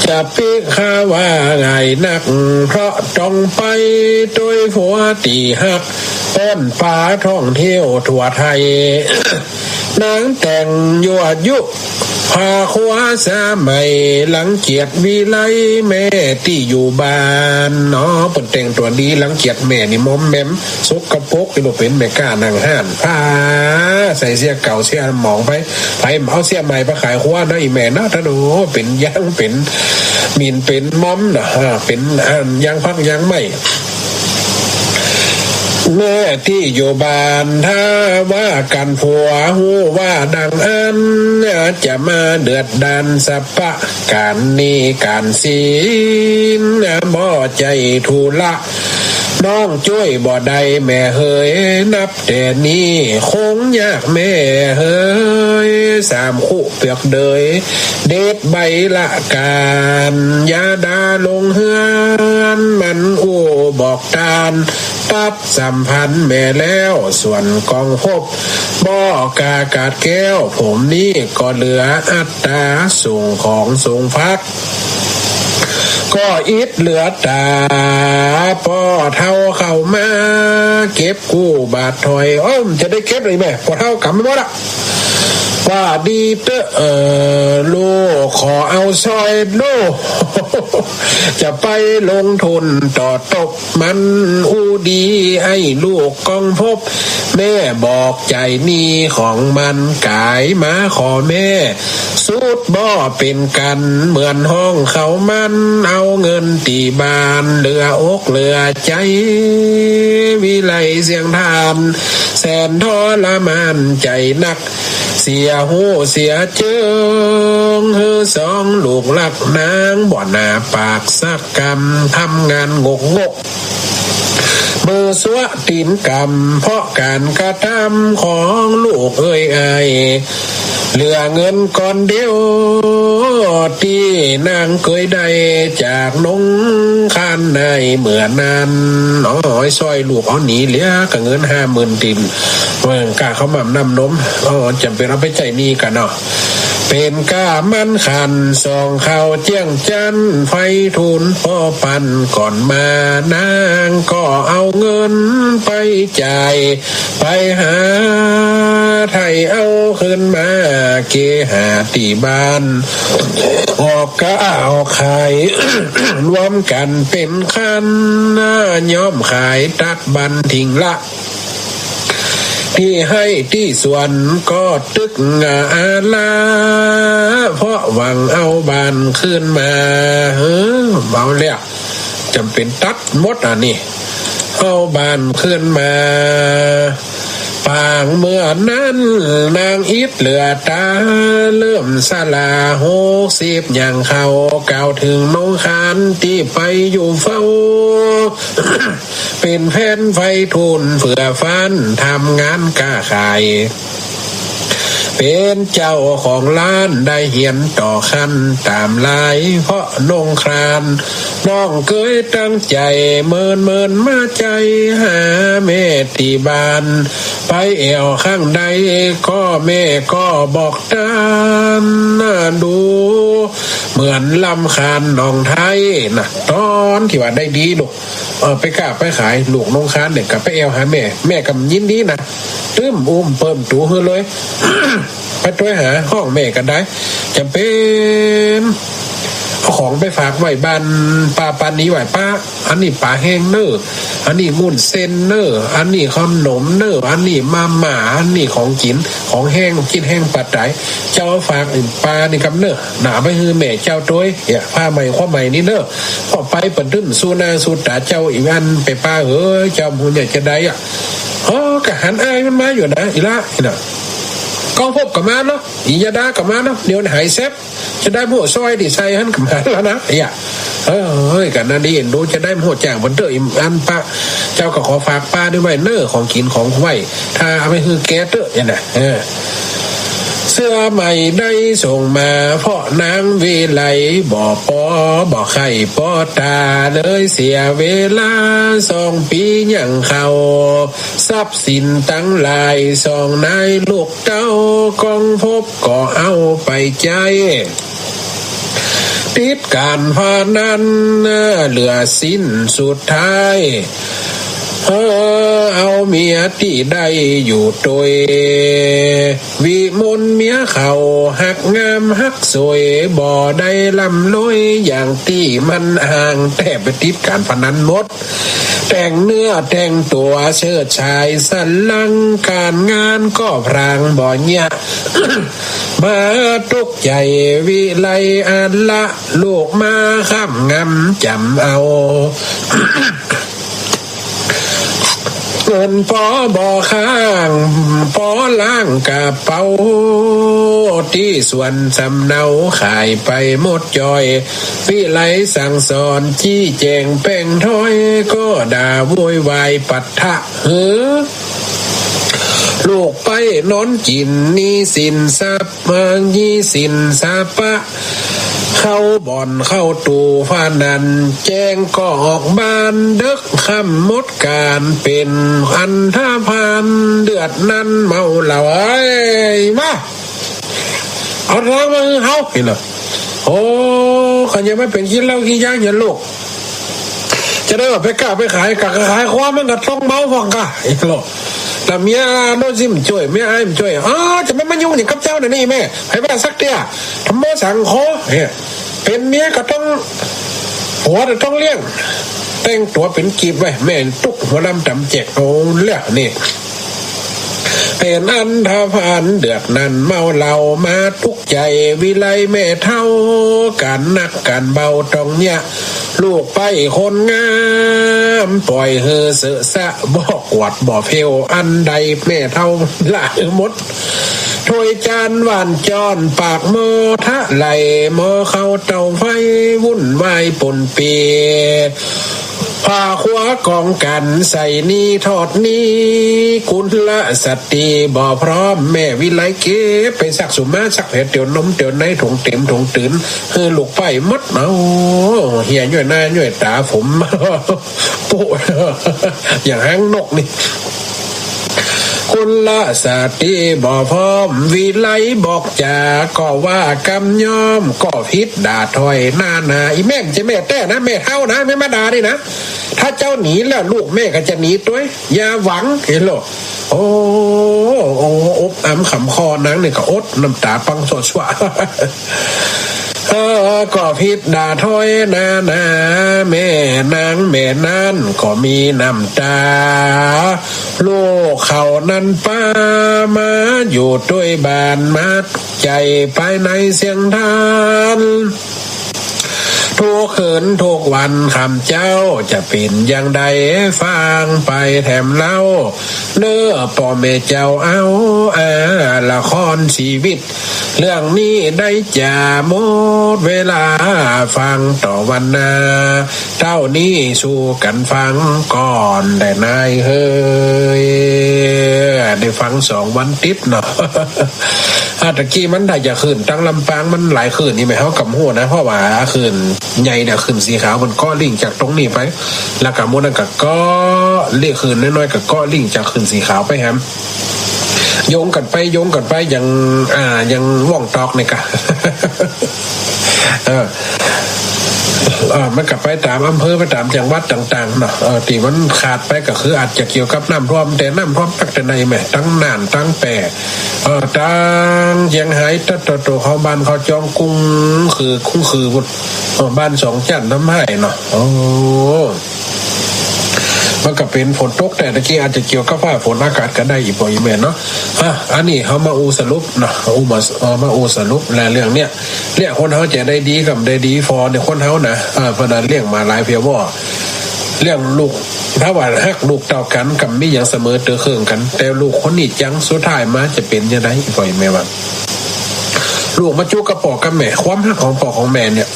จะปิ๊กข้าว่าไงนัก เพราะต้องไปตวยผัวตี้ฮัก ป้อนปาท่องเที่ยวทั่วไทย นางแต่งยั่วยุ พาครัวสาใหม่ รังเกียจวิไลแม่ตี้อยู่บ้านเนาะ เปิ้นแต่งตั๋วดี รังเกียจแม่นี่มอมแมม สกปรก ตี้ลูกเป๋นแม่ก๊านั่งฮ้านผ้า ใส่เสื้อเก่าเสื้อหมองไป ไปเอาเสื้อใหม่ไปขายครัวนะ อี่แม่นะ ต้านโอ้ เป๋นยาง เป๋นหมิ่น เป๋นมอมนะ อ่า เป๋นอันยางพักยางไหม้ แม่ตี้อยู่บ้านถ้าว่ากั๋นผัวฮู้ว่าดังอั้น จะมาเดือดดาลสะปะ ก๋านหนี้ก๋านสินบ่ใจ้ธุระ น้องจ้วยบ่ได้แม่เหย นับแต่นี้คงยากแม่เหย สามคุเปือกเดย เด็ดใบละก๋าน อย่าด่าลงเฮือน มันอู้บอกต้าน ตัดสัมพันธ์แม่แล้ว ส่วนกองภพ บ่กล้ากาดแก้ว ผมนี้ก็เหลืออัตตา ส่งของส่งฟัก ก็อิดเหลือต๋า ป้อเฒ่าเข้ามา เก็บกู้บาดถอย อ้อ จะได้เก็บเลยแม่ ป้อเฒ่ากำไม่หมดละ ว่าดีเต๊อะ เออ ลูกขอเอาซ่อยลูก จะไปลงทุนต่อตบ มันอู้ดีไอ้ลูกกองภพ แม่บอกใจ้หนี้ของมันก๋ายมาขอแม่ สุดบ่เป๋นกั๋นเหมือนฮ้องเขามัน เอาเงินตี้บ้านเหลืออกเหลือใจ๋ วิไลเสียงท่าน แสนทรมานใจ๋นัก เสียฮู้เสียเจิง หื้อสองลูกรักนาง บ่หน้าปากสักกำ ทำงานงกงก มือสั่วตี๋นกำ เพราะก๋านกระทำของลูกเอ่ยอ้าย เหลือเงินก้อนเดียว ตี้นางเกยได้จากนงคานในเมื่อนั้น อ้อ ซ่อยลูกเอาหนีเหลือกับเงินห้าหมื่นตี๋น เมืองกาเขาหม่ำน้ำนม อ้อ จ๋ำเป๋นเอาไปใจ๊หนี้กั๋นเนาะ เป๋นก้ามันขัน ส่องเข้าเจียงจันทน์ ใฝ่ทูลป้อปันก่อนมา นางก็เอาเงินไปจ่าย ไปหาไถ่เอาคืนมา เกหาตี้บ้าน ออกก้าออกขาย รวมกั๋นเป๋นคัน ย่อมขายตั๊กบันทิ้งละ ตี้ไฮ่ตี้สวนก็ตึกอาละ เพราะหวังเอาบ้านคืนมา เฮ้อ เอาแล้ว จ๋ำเป๋นตัดหมดอันนี้ เอาบ้านคืนมา ปางเมื่อนั้นนางอิดเหลือต๋า เริ่มสลาหกสิบย่างเข้า กล่าวเถิงนงคานตี้ไปอยู่เฝ้า เป๋นแผนใฝ่ทูลเผื่อฟัน ทำงานก้าขาย เป๋นเจ้าของร้านได้เฮียนต่อคันต๋ามลาย เพราะนงคาน น้องเกยตั้งใจ๋ เมินเมินมาใจ๋ หาแม่ตี้บ้าน ไปแอ่วข้างใด ก็แม่ก็บอกต้าน ดูเหมือนรำคาญน้องไท้นะ ต๋อนตี้ว่าได้ดีลูก เออ ไปก้าไปขาย ลูกนงคานเนี่ย ก็ไปแอ่วหาแม่ แม่ก็ยินดีนะ ตึ้มอุ้มเปิดประตู๋หื้อเลย ไปตวยหา ฮ้องแม่ก็ได้ จ๋ำเป๋น เอาของไปฝากไว้บ้านป้าปานี ไหว้ป้า อันนี้ป๋าแห้งเน่อ อันนี้วุ้นเส้นเน่อ อันนี้ขนมเน่อ อันนี้มาม่า อันนี้ของกิ๋น ของแห้ง กิ๋นแห้งปาต๋าย เจ้าฝากป้านี่กำเน่อ หนาไปหื้อแม่เจ้าตวย เนี่ย ผ้าใหม่คว้าใหม่นี่เน่อ พอไปเปิ้นตึ้มสู้หน้าสู้ต๋าเจ้า อี่วันไปป้าเอ้ย เจ้าบ่ฮู้จะใดอะ อ๋อ ก็หันอ้ายมันมาอยู่นะ อี่ละ นี่นะ กองภพก็มาเนาะ อียะดาก็มาเนาะ เดี๋ยวหายแซบ จะได้บ่ฮู้ซอยตี้ใส่หั้นก็มาแล้วนะ เอ้ย เอ้ย กั๋นนั้นดี เอ็นดู จะได้บ่ฮู้ จ้างเปิ้นเต๊อะ อันปะเจ้าก็ขอฝากปาด้วยไว้เน่อ ของกิ๋นของไหว้ ถ้าเอาไปหื้อแกเต๊อะเนี่ยนะ เออ เสื้อใหม่ได้ส่งมา เพราะนางวิไลบ่ปอ บ่ใค่ปอต๋า เลยเสียเวลา สองปี๋ยังเข้า ทรัพย์สินตังหลาย สองนายลูกเต้า กองภพก็เอาไปใจ๊ ติดก๋านพนัน เหลือสิ้นสุดท้าย เออ เอาเมียตี้ได้อยู่ตวย วิมลเมียเขาฮักงามฮักสวย บ่ได้ร่ำรวยอย่างตี้มันอ้าง แต่ไปติดก๋านพนันหมด แต่งเนื้อแต่งตั๋วเชิดฉายสันหลัง ก๋านงานก็พรางบ่เยียะ มาตุ๊กใจ๋วิไลอันละ ลูกมาค้ำงำจ๋ำเอา เงินปอบ่ค้าง ปอล้างกระเป๋า ตี้สวนสำเนาขายไปหมดจ้อย วิไลสั่งสอนจี้แจ๋งแป้งถ้อย ก็ด่าโวยวายปะทะ หือ ลูกไปนอนกิ๋นหนี้สินสาปะ หนี้สินสาปะ เข้าบ่อนเข้าตั๋วพนัน แจ้งก็ออกบ้านเดิ็ก ค่ำหมดก๋าน เป๋นอันธพาล เดือดร้อนเมาเหล้า เอ้ย มา เอาทางมาหื้อเฮา นี่นะ โอ้ คันจะไม่เป๋นขี้เหล้าขี้ยาเนี่ยลูก จะได้ว่าไปก้าไปขาย ก้าขายคว้ามันก็ต้องเมาพ่องก้า อีกแล้ว แต่เมียโน่นสิบ่จ้วย เมียอ้ายบ่จ้วย อ้า จะไม่มายุ่งอย่างกับเจ้าน่ะนี่แม่ ใผว่าสักเตื้อ ธรรมะสังเคราะห์เนี่ย เป๋นเมียก็ต้อง ผัวก็ต้องเลี้ยง แต่งตั๋วเป๋นกีบไว้ แม่ตุ๊กหัวลำต๋ำแจก เอาแล้วนี่ เป๋นอันธพาลเดือดร้อนเมาเหล้า มาตุ๊กใจ๋วิไลแม่เฒ่า ก๋านนักก๋านเบาต้องเยียะ ลูกไปคนงาม ป่อยหื้อเสอะสะ บ่กวาดบ่เผี้ยวอันใด แม่เฒ่าละหื้อหมด ถ้วยจานหว้านจ้อน ปากหม้อทะไหล หม้อข้าวเตาไฟ วุ่นวายปนเป ผ้าครัวกองกั๋น ใส่หนี้ทอดหนี้ กุลสตรีบ่พร้อม แม่วิไลเก็บไปซักสุมา ซักแผลเตียวนมเตียวใน ถุงเต๋มถุงตื่น หื้อลูกไปหมด เอา เหียย้อยหน้าย้อยต๋า ผม ปุ๊ อย่างหางนกนี่ กุลสตรีบ่พร้อม วิไลบอกจ๋า ก็ว่ากำยอม ก็ผิดด่าถ้อยนานา อีแม่บ่ใจ้แม่แต๊นะ แม่เฒ่านะ แม่มาด่านี่นะ ถ้าเจ้าหนีแล้วลูกแม่ก็จะหนีตวย อย่าหวัง เห็นโล โอ้ โอ้ อบอำขำคอนางนี่ก็อดน้ำต๋าปังสั่วๆ เออ ก็ผิดด่าถ้อยนานา แม่นางแม่นั้นก็มีน้ำต๋า ลูกเขานั้นปามาอยู่ตวยบ้าน มาใจ๋ไปในเสียงทาน ทุกคืนทุกวันค่ำเจ๊า จะเป๋นอย่างใดฟังไปแถมเล่า เน้อป้อแม่เจ้า เอา อา ละครชีวิต เรื่องนี้ได้จ๋า หมดเวลาฟังต่อวันหน้า เต้านี้สู่กั๋นฟังก่อนแต๊นายเฮย ได้ฟังสองวันติดเนาะ อา ตะกี้มันถ้าจะขึ้นตังลำปางมันหลายคลื่นนี่แหม เฮาก็บ่ฮู้นะ เพราะว่าคลื่นใหญ่เนี่ย คลื่นสีขาวมันก็ลิงก์จากตรงนี้ไป แล้วก็หมู่นั้นก็ ก็ลิงก์ คลื่นน้อยๆ ก็ ก็ลิงก์จากคลื่นสีขาวไปแหม โยงกั๋นไปโยงกั๋นไป อย่าง อ่า อย่างว่องตอกนี่กะ เออ เออ มันก็ไปต๋ามอำเภอ ไปต๋ามจังหวัดต่างๆ เนาะ เออ ตี้มันขาดไปก็คืออาจจะเกี่ยวกับน้ำท่วม แต่น้ำท่วมตังแต่ไหนแหม ตังน่าน ตังแป้ เออ ตังเจียงฮาย ตั๊ดโตๆ เข้าบ้านเข้าจองกุ้งคือ กุ้งคือพุ้น เออ บ้านสองจั๊นทร์น้ำไห้เนาะ โอ้ มันก็เป๋นฝนตก แต่ตะกี้อาจจะเกี่ยวกับฟ้าฝนอากาศก็ได้ อีป้ออีแม่เนาะ อ่ะ อันนี้เฮามาอู้สรุปเนาะ อู้มา เอ่อ มาอู้สรุปแลเรื่องเนี้ย เนี่ย คนเฮาจะได้ดีกับได้ดีฟอเนี่ย คนเฮานะ เออ เปิ้นเลี้ยงมาหลายเปียบ่ เลี้ยงลูก ถ้าว่าฮักลูกเต้ากั๋น ก็บ่มีหยังเสมอเตื้อเคิงกั๋น แต่ลูกคนนี้จัง สุดท้ายมาจะเป๋นจะใด อีพ่ออีแม่ว่า ลูกมาจุ๊กับป้อกับแม่ ความฮักของป้อของแม่เนี่ย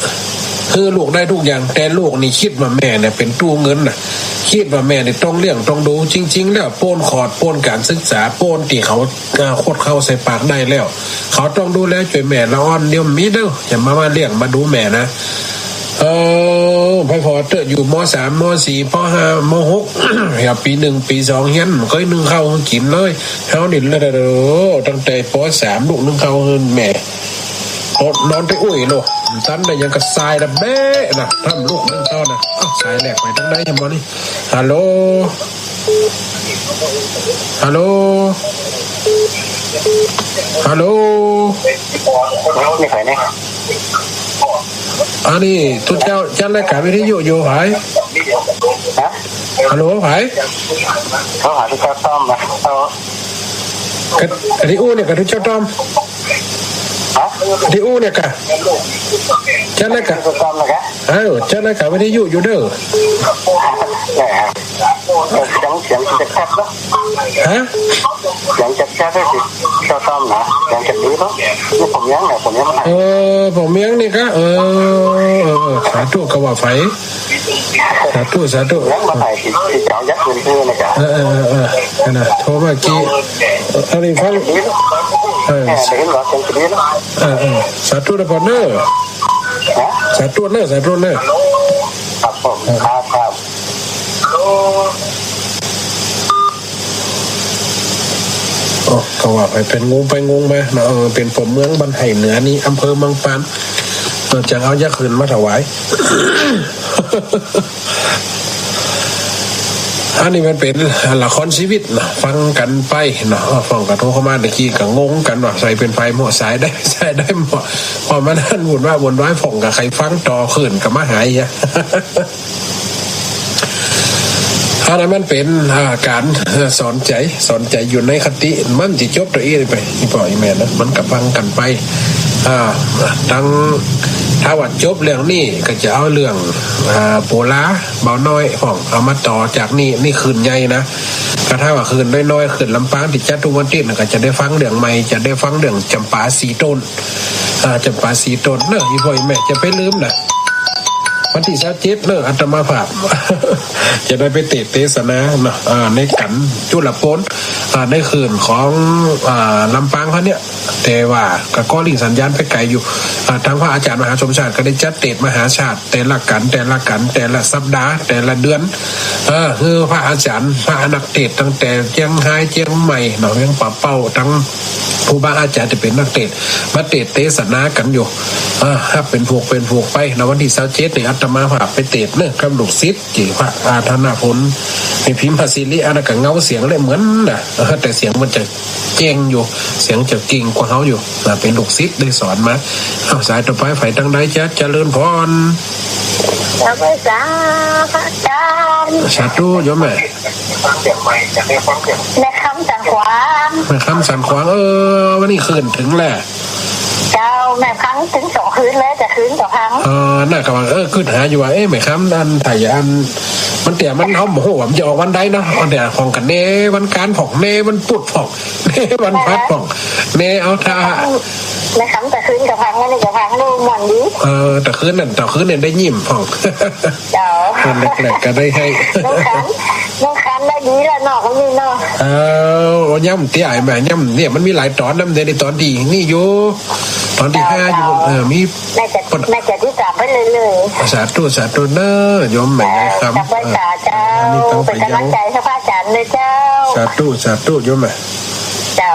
หื้อลูกได้กู้อย่าง แต่ลูกนี่กึ๊ดว่าแม่เนี่ยเป๋นตู้เงินน่ะ กึ๊ดว่าแม่เนี่ยต้องเลี้ยงต้องดู จริงๆ แล้วโป้นขอด โป้นก๋านศึกษา โป้นตี้เขา อ่า ขดเข้าใส่ปากได้แล้ว เขาต้องดูแลจ้วยแม่ละอ่อน เดี๋ยวมีเด้อ จะมา มาเลี้ยงมาดูแม่นะ เออ ไปผ่อเต๊อะ อยู่ ม.สาม ม.สี่ ป.ห้า ม.หก อย่า ปี๋หนึ่ง ปี๋สอง เฮียน บ่เกยนึ่งข้าวหื้อกิ๋นเลย เฮานี่ เออ ตั้งแต่ ป.สาม ลูกนึ่งข้าวหื้อแม่ นอนไปอุ้ยโลด ตันได้ยังกะส่ายละเบ้นะ ถ้าลูกนึ่งข้าวนะ อ้าว สายแรกไปตางใด บ่นี่ ฮัลโหล ฮัลโหล ฮัลโหล นี่ใผเนี่ย อันนี้ตุ๊เจ้าจัดรายก๋านวิทยุอยู่ ใผ ฮะ ฮัลโหล ใผ เขาหาตุ๊เจ้าต้อมนะ เอา กะ กะตี้อู้เนี่ย กะตุ๊เจ้าต้อม ฮะ ตี้อู้เนี่ยกะ จัดรายก๋าน ตุ๊เจ้าต้อมนะกะ เออ จัดรายก๋านวิทยุอยู่เด้อ แหม เออ เสียง เสียงจะชัดเนาะ ฮะ เสียงจะชัดได้สิ เจ้าต้อมนะ เสียงจะดีเนาะ นี่ผมยังเนี่ย ผมยังไม่ เออ ผมยังนี่กะ เออ เออ เออ สาธุ กะว่าใผ สาธุ สาธุ ยังบ่ได้สิ สิจะเอายักษ์คืนคืนนะจ๊ะ เออ เออ เออ เออ นั่นน่ะ โทรมากี้ อันนี้ฟัง เออ แหม ได้ยินว่าเสียงจะดีเนาะ เออ เออ สาธุนะพ่อเนอะ ฮะ สาธุเนอะ สาธุเนอะ ครับผม ครับ ครับ โอ้ กะว่าไปเป๋นงงไปงงมาเนาะ เออ เป๋นป้อเมืองบ้านไฮ่เหนือนี่ อำเภอเมืองปาน เออ จักเอายักษ์คืนมาถวาย อันนี้มันเป๋นละครชีวิตเนาะ ฟังกั๋นไปเนาะ เออ ฟังกั๋นโทรเข้ามาตะกี้กะงงกั๋นว่าใผเป๋นใผ หมดสายได้ สายได้หมด เพราะมันนั่นวุ่นวาย วุ่นวาย พ่องกะใค่ฟังต่อ คืนกะมาหายอะ อันนั้นมันเป๋น อ่า ก๋าน เอ่อ สอนใจ๋ สอนใจ๋อยู่ในคติ มันจะจบตรงอี้ไป อีพ่ออีแม่นะ มันกะฟังกั๋นไป อ่า ตัง ถ้าว่าจบเรื่องนี้กะจะเอาเรื่อง อ่า โปลา บ่าวน้อยพ่อง เอามาต่อจากนี้ นี่คืนใหญ่นะ กะถ้าว่าคืนน้อยๆ คืนลำปางตี้จัดกู้วันติ๊ดน่ะ กะจะได้ฟังเรื่องใหม่ จะได้ฟังเรื่องจ๋ำปาสีต้น อ่า จ๋ำปาสีต้นเนอะ อีพ่ออีแม่จะไปลืมนะ วันตี้ซาวเจ็ดเนอะ อาตมาภาพ จะได้ไปเตสน์เตสนาเนาะ อ่า ในกั๋นจุลโปน อ่า ในคืนของ อ่า ลำปางเขาเนี่ย แต่ว่ากะก้อลิงก์สัญญาณไปไก๋อยู่ อ่า ตังพระอาจ๋ารย์มหาสมชาติกะได้จัดเตสน์มหาชาติ แต่ละกั๋น แต่ละกั๋น แต่ละสัปดาห์ แต่ละเดือน เออ คือพระอาจ๋ารย์ พระนักเตสน์ตั้งแต่เจียงฮาย เจียงใหม่เนาะ เวียงป่าเป้า ตังครูบาอาจ๋ารย์ตี้เป๋นนักเตสน์ มาเตสน์เตสนากั๋นอยู่ เออ ฮับเป๋นผูกเป๋นผูกไป ในวันตี้ซาวเจ็ดนี่ อาตมาภาพไปเตสน์เนอะ กับลูกศิษย์ตี้พระอาธนพล แม่พิมพศิริ อันนั้นกะเงาเสียงเละเหมือนนะ เออ แต่เสียงมันจะ เจ๋งอยู่ เสียงจะเก่งกว่าเฮาอยู่ อ่า เป๋นลูกศิษย์ได้สอนมา เอา สายต่อไป ใผตางใดจ๊ะ เจริญพร เจ้าพระสาพระอาจ๋ารย์ สาธุโยมแม่ แม่คำสันขวาง แม่คำสันขวาง เออ วันนี้คืนเถิงแล้ว เจ้า แม่คำเถิงสองคืนแล้ว จะคืนสองครั้ง เออ น่ากำลัง เออ กึ๊ดหาอยู่ว่า เอ๊ะ แม่คำอันไผอัน มันเตื้อมัน เฮาบ่ฮู้ว่ามันจะออกวันใดเนาะ มันเตื้อพ่องกะแน่วันก๋านพ่อง แน่วันปุ๊ดพ่อง แน่วันพัดพ่อง แน่เอาถ้า แม่คำตะคืนกะพัง อันนี้กะพัง ดูม่วนดี เออ ตะคืนนั่น ตะคืนนี่ได้ยิ้มพ่อง เจ้า วันแรกๆ กะได้ไห้ น้องคัน น้องคันได้ดีแล้วเนาะ คนนี้เนาะ เออ ย้ำตี้อ้ายแม่ ย้ำเนี่ย มันมีหลายต๋อนนำ เดี๋ยวนี้ต๋อนตี้นี่อยู่ ต๋อนตี้ห้าอยู่ เจ้า เออ มี แม่จะ แม่จะติดต๋ามไปเรื่อยๆ สาธุ สาธุเนอะ โยมแม่คำ เจ้า เออ สาธุ เป๋นก๋ำลังใจ๋หื้อพระอาจ๋ารย์เด้อเจ้า สาธุ สาธุ โยมแม่ เจ้า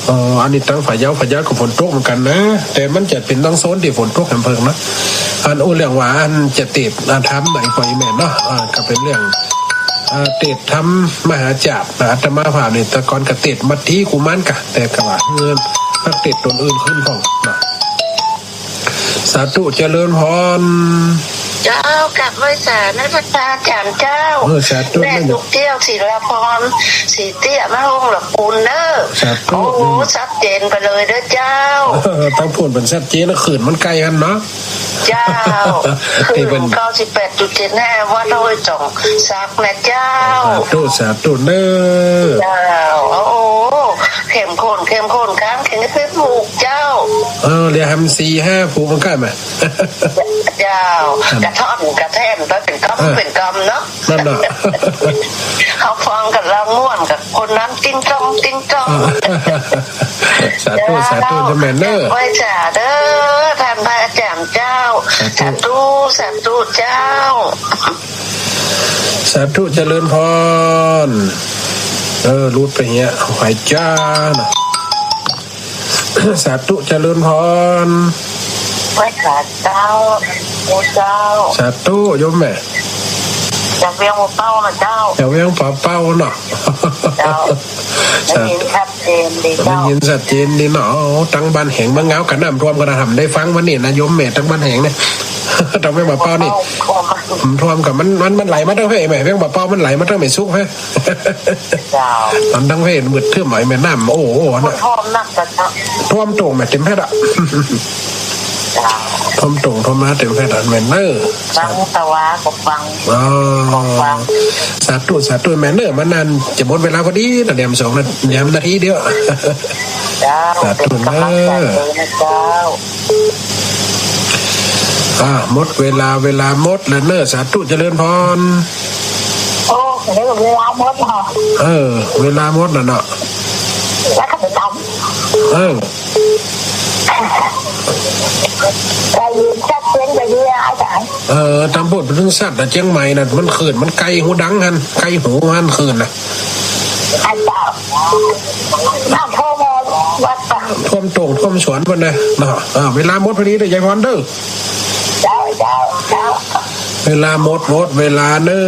เออ อันนี้ตังฝ่ายเย้า ฝ่ายเย้ากะฝนตกเหมือนกั๋นนะ แต่มันจะเป๋นตังโซนตี้ฝนตกแหมเพิ่งนะ อันอู้เรื่องว่าอันจะเตสน์ อ่า ธรรมไหนปล่อยแม่นเนาะ อ่า กะเป๋นเรื่อง อ่า เตสน์ธรรมมหาจาบนะ อาตมาภาพนี่ แต่ก่อนกะเตสน์มัทธิกุมารกะ แต่กะว่า เออ นักเตสน์ต๋นอื่นขึ้นพ่องนะ สาธุเจริญพร เจ้า กราบไหว้สานะพระอาจ๋ารย์เจ้า เออ สาธุ แม่ตุ๊กเตี้ยว ศิลาพร ศรีเตี้ย แม่ฮง ละปูนเน่อ สาธุ โอ้โห อืม ชัดเจนไปเลยเด้อเจ้า เออ ตางปู้นเปิ้นชัดเจนนะ คลื่นมันใก้หั้นเนาะ เจ้า คลื่น นี่เปิ้น เก้าสิบแปดจุดเจ็ดห้า วัดห้วยจ๋องสักนะเจ้า สาธุ สาธุเน่อ เจ้า โอ้โห เข้มข้น เข้มข้น ค้างแข็งในเฟซบุ๊กเจ้า เออ เดี๋ยวทำสี่ห้าผูกมันใก้มา เจ้า ครับ กระท่อนกระแท่นไปเป๋นกำ อ่า เป๋นกำเนาะ นั่นน่ะ เขาฟังกับเราม่วนกับคนนั้น ติ๊งต้อง ติ๊งต้อง อ่า สาธุ เจ้า สาธุ เจ้าแม่เน่อ ไหว้สาเด้อ ท่านพระอาจ๋ารย์เจ้า สาธุ สาธุ สาธุเจ้า สาธุเจริญพร เออ หลุดไปเหีย หายจ้านะ สาธุเจริญพร ไหว้สาเจ้า โอ้เจ้า สาธุโยมแม่ จากเวียงป่าเป้านะเจ้า จากเวียงป่าเป้าเนาะ เจ้า สาธุ ได้ยินชัดเจนดีเจ้า ได้ยินชัดเจนดีเนาะ โอ้ ตังบ้านแหงเมืองเงากั๋นน้ำท่วมกั๋นนะ ทำได้ฟังวันนี้นะโยมแม่ ตังบ้านแหงเนี่ย ตังเวียงป่าเป้านี่ ท่วม อืม ท่วมกับมัน มัน มันไหลมาตางเพ่แม่ เวียงป่าเป้ามันไหลมาตางแม่สุขฮะ เจ้า ตางเพ่มืดเทิมไหมแม่น้ำ โอ้โห นะ ท่วมนักกะเจ้า ท่วมโต่งแม่เต็มแผ่นอะ เจ้า ท่วมโต่งท่วมมาเต็มแผ่นอะแม่เน่อ ฟังตะวาก็ฟัง อ๋อ ก็ฟัง สาธุ สาธุแม่เน่อ มานานจะหมดเวลาพอดีนะ แหลมสองนา แหลมนาทีเดียว เจ้า สาธุ เป๋นกำลังใจ๋ เน่อ เลยนะเจ้า อ่า หมดเวลา เวลาหมดแล้วเน่อ สาธุเจริญพร โอ้ เดี๋ยวเวลาหมดเหรอ เออ เวลาหมดแล้วเนาะ แล้วก็ไปทำ เออ ได้ยินชัดเจนไปดีอะอาจ๋ารย์ เออ ตางปู้นเปิ้นสัตว์นะ เจียงใหม่นะ มันคลื่น มันใก้หูดังหั้น ใก้หูหั้นคลื่นนะ อาจ๋ารย์ น้ำท่วมวัดปะ ท่วมโต่งท่วมสวนเปิ้นนะ เนาะ อ่า เวลาหมดพอดีเด้อยายพรเด้อ เจ้า เจ้า เจ้า เวลาหมด หมดเวลาเน่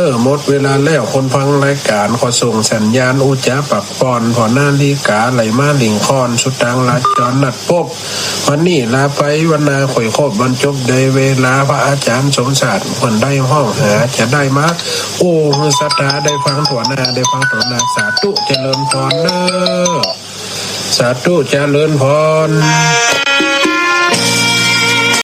อ หมดเวลาแล้ว คนฟังรายก๋านขอส่งสัญญาณ อู้จ๋าปรับป้อน ผ่อนาฬิก๋าไหลมาหลิงค่อน สุดตางลาจรนัดปบ วันนี้ลาไป วันหน้าค่อยคบ วันจบได้เวลา พระอาจ๋ารย์สมชาติเปิ้นได้ฮ้องหา จะได้มา โอ้ หื้อศรัทธาได้ฟังทั่วหน้า ได้ฟังทั่วหน้า สาธุเจริญพรเน่อ สาธุเจริญพร